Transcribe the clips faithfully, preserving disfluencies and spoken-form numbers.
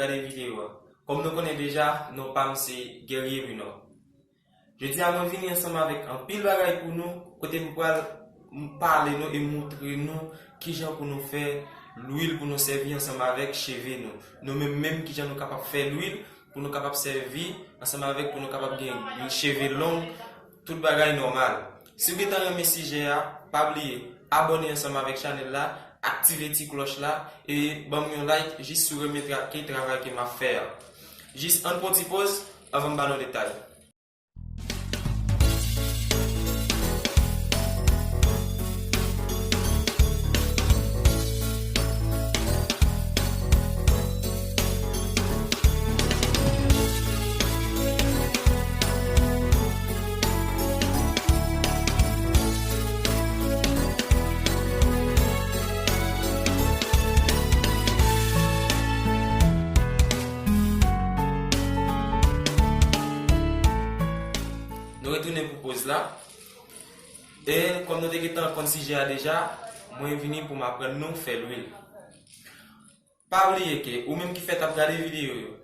gade videyo a. Kòm nou konnen deja, non pa m se Guerrier Louinor. Jodi a mwen vini ansanm avèk anpil bagay pou nou, kote m pral m pale nou e moutre nou kijan pou nou fè lwil pou nou sèvi ansanm avèk cheve nou. Nou menm menm kijan nou kapab fè lwil pou nou kapab sèvi ansanm avèk pou nou kapab gen cheve long, tout bagay nòmal. Si w gentan renmen sijè a, pa bliye abòne ansanm avèk chanèl la, aktive ti klòch la e ban m yon like jis si w renmen tra- ke travay ke m ap fè a. Jis ann pran ti pòz anvan m ba nou detay. Nou retounen pou pòz la. E kòm nou te gentan konn sijè a deja, mwen vini pou m aprann nou fè lwil. Pa bliye ke ou menm ki fèk ap gade videyo yo,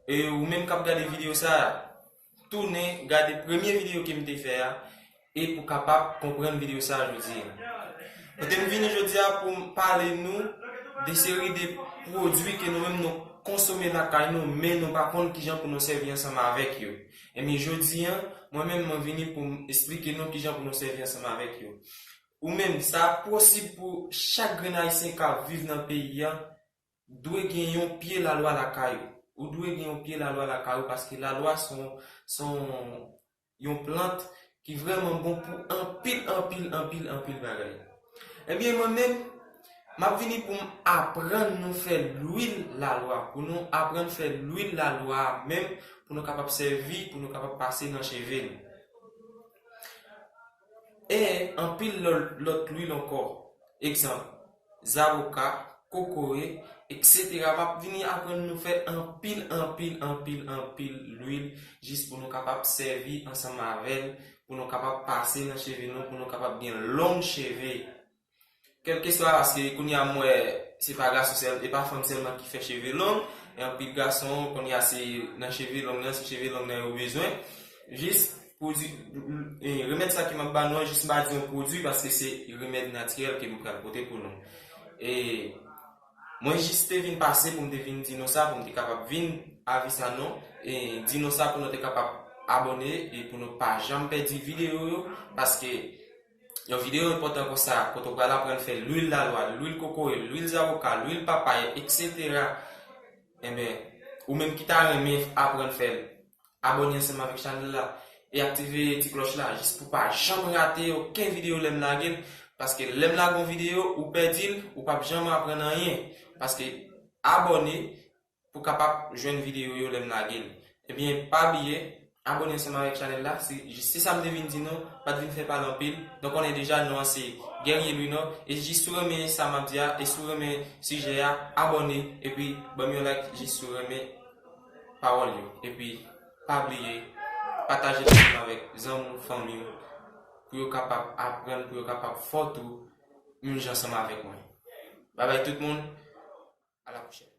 e ou menm k ap gade videyo sa a, tounen gade premye videyo ke m te fè a, e pou kapab konprann videyo sa a jodi a. Kote m vini jodi a pou m pale nou de seri de pwodui ke nou menm nou konsome lakay nou, men nou pa konn kijan pou nou sèvi ansanm avèk yo. Ebyen jodi a, mwen menm mwen vini pou m esplike nou kijan pou nou sèvi ansanm avèk yo. Ou menm, sa posib pou chak grenn ayisyen k ap viv nan peyi a dwe gen yon pye lalwa lakay ou. Ou dwe gen yon pye lalwa lakay ou paske lalwa se yon, se yon, yon plant ki vrèman bon pou anpil, anpil, anpil, anpil bagay. Ebyen, mwen menm, m ap vini pou m aprann nou fè lwil lalwa, pou nou aprann fè lwil lalwa a menm, pou nou kapab sèvi, pou nou kapab pase nan cheve nou. E anpil lò- lòt lwil ankò. Egzanp, zaboka, kokoye, etsetera. M ap vini aprann nou fè anpil, anpil, anpil, anpil lwil jis pou nou kapab sèvi ansanm avè l, pou nou kapab pase nan cheve nou, pou nou kapab gen long cheve. Kèlkeswa, paske kounye a m wè se pa gason sèl, e pa fanm sèlman ki fè cheve long, e anpil gason kounye a se nan cheve long nan, se cheve long nan yo bezwen. Jis pwodui, e, remèd sa ke m ap ba nou an, jis m pa di yon pwodui, paske se remèd natirèl ke m pral pote pou nou. E mwen jis te vin pase pou m te vin di nou sa, pou m te kapab vin avi sa nou, e di nou sa pou nou te kapab abòne, e pou nou pa janm pèdi videyo yo, paske yon videyo enpòtan konsa, kote w pral aprann fè lwil lalwa, lwil kokoye, lwil zaboka, lwil papay, etsetera. Enben, ou menm ki ta renmen aprann fè l, abòne ansanm avèk chanèl la e aktive ti klòch la, jis pou pa janm rate okenn videyo lè m lage l, paske lè m lage yon videyo, ou pèdi l, ou p ap janm aprann anyen, paske abòne pou kapab jwenn videyo yo lè m lage l. Ebyen, pa bliye, abòne ansanm avèk chanèl la. Se, se sa m te vin di nou, m pa t vin fè pale anpil. Donk, konnen deja, non an se Guerrier Louinor. E jis si w renmen sa m ap di a, e si w renmen sijè a, abòne, epi ban m yon like jis si w renmen pawòl yo. Epi, pa bliye, pataje l ansanm avèk zanmi w, fanmi w, pou yo kapab aprann, pou yo kapab fò tou, menm jan ansanm avèk mwen. Babay tout moun, a la pwochèn.